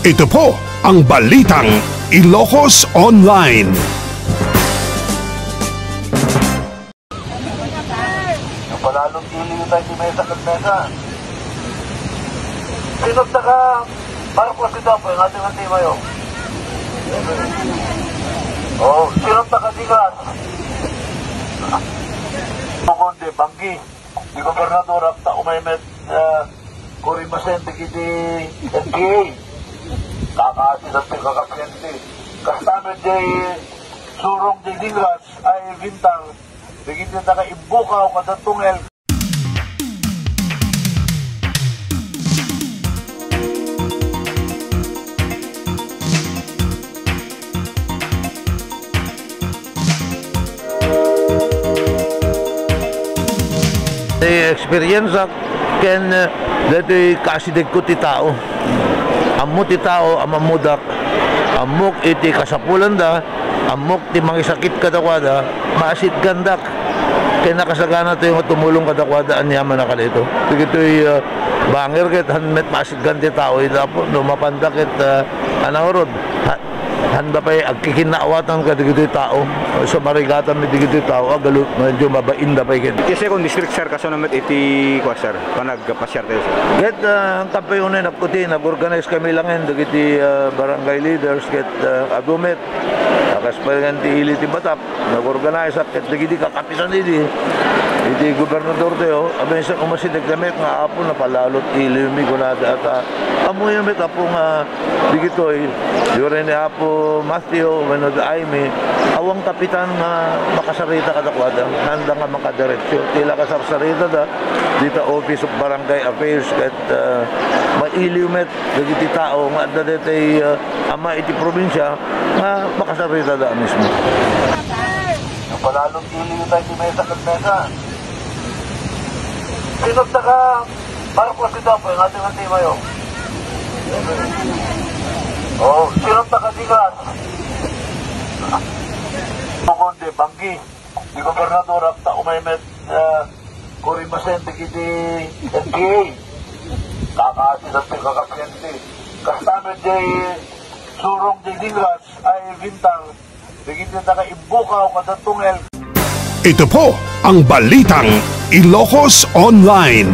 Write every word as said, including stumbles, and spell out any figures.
Ito po ang Balitang Ilocos Online. Napalalong ili tayo ni Mesa kag Mesa. Sino taga Marcos ito po, yung ating antimayo? Oh, sino taga Digas? Bukon de Banggi, di gobernador, apta umay met, ah, Kuri Masente kiti N P A. Kakaasi sa ti kakapiente. Kasta met jay surong jay Dingras ay bintang. Dagiti taga Imbukaw, kada Tungel. Ti experience ak ken, eh, daytoy kaasidegko ti tao. Ammo ti tao a mammudak. Ammok iti kasapulanda, ammok ti mangisakit kadakuada, maasitgandak. Ken nakasagana tayo nga tumulong kadakuada aniaman a kadayto. Dagitoy, ah, banger ket han met maasitgan ti tao ida apo, no mapanda ket, ah, anaurod. Ha-, handa pay agkikinnaawatan kadagitoy tao. So, marigatan mi dagitoy tao, agalut, medyo mabainda pay ket. Iti second district, sir, kasano met iti, kuwan, sir, panagpasiar tayo, sir? Ket, ah, hangkan pay unay napkuti, nag-organize kami langen dagiti, ah, barangay leaders ket, ah, adu met. Akas pay ngan ti ili ti Batap, nag-organize ak ket dagiti kakapitan idi. Iti gobernador tayo, abensan umasideg kami nga, "Apo, napalalot iliw mi," kunada, at, ah, ammoyo met, Apo, nga digitoy, uray ni Apo Matthew wenno da Aimee, awan kapitan nga makasarita kadakuada, handa nga makadiretso. Ti la kasarsaritada, dita Office of Barangay Affairs ket, ah, mailiw met dagiti tao nga adda daytoy, ah, ama iti probinsia nga makasaritada a mismo. Napalalong ili tayo ti Mesa kag Mesa. Sino taga Marcos ito po, yung ating antimayo? Oh, sino taga Digas? Bukon de Banggi, di gobernador, apta umay met, ah, Kuri Masente kiti N P A. Kakaasi sa ti kakapiente. Kasta met jay surong jay Dingras ay bintang. Dagiti taga Imbukaw, kada Tungel. Ito po ang Balitang Ilocos Online.